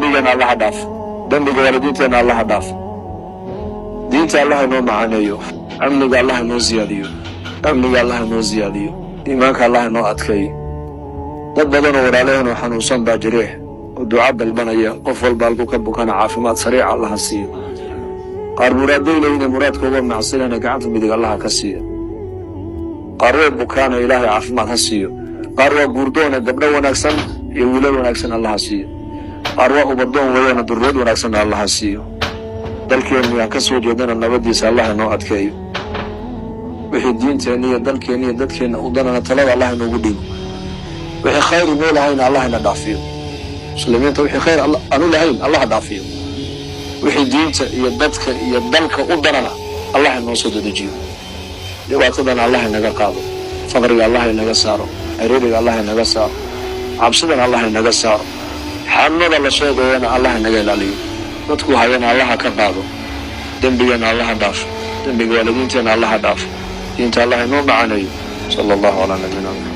Dembigeena Allaha dhaaf, dembiga waalidiinteenna Allaha dhaaf. Diinta Allah inoo macaneeyo, amniga Allah inoo ziyaadiyo, amniga Allah inoo ziyaadiyo, iimaanka Allah inoo adkeeyo. Dad badan oo walaalaheen oo xanuunsan baa jireeh oo duca dalbanaya. Qof walba halkuu ka bukana caafimaad sariica Allaha siiyo. Qaar muraadday leeyihiin, muraadkooga macsinana gacanta midig Allaha ka siiyo. Qaar waa bukaana, Ilaahay caafimaad ha siiyo. Qaar waa guurdoona, gabdho wanaagsan iyo wiilal wanaagsan Allaha siiyo. Qaar waa ubadoon weeyana, durriyad wanaagsanna Allaha siiyo. Dalkeennu aan ka soo jeedana nabadiisa Allah inoo adkeeyo. Wixii diinteenna iyo dalkeenna iyo dadkeenna u danana talada Allah inoogu dhigo. Wixii khayr inoo lahayna Allah ina dhaafiyo. Muslimiinta wixii khayr aanu lahayn Allah dhaafiyo. Wixii diinta iyo dadka iyo dalka u danana Allah inoo soo dedejiyo. Dhibaatadana Allah inaga qaado, faqriga Allah inaga saaro, ciriiriga Allah inaga saaro, cabsidana Allah inaga saaro, xanuunada la sheegayana Allah inaga ilaaliyo, dadku hayana Allaha ka qaado. Dembigeena Allaha dhaafo, dembiga waalidiinteena Allaha dhaafo, diinta Allah inoo macaneeyo. Sala Allahu calaa nabiyina Muxamed.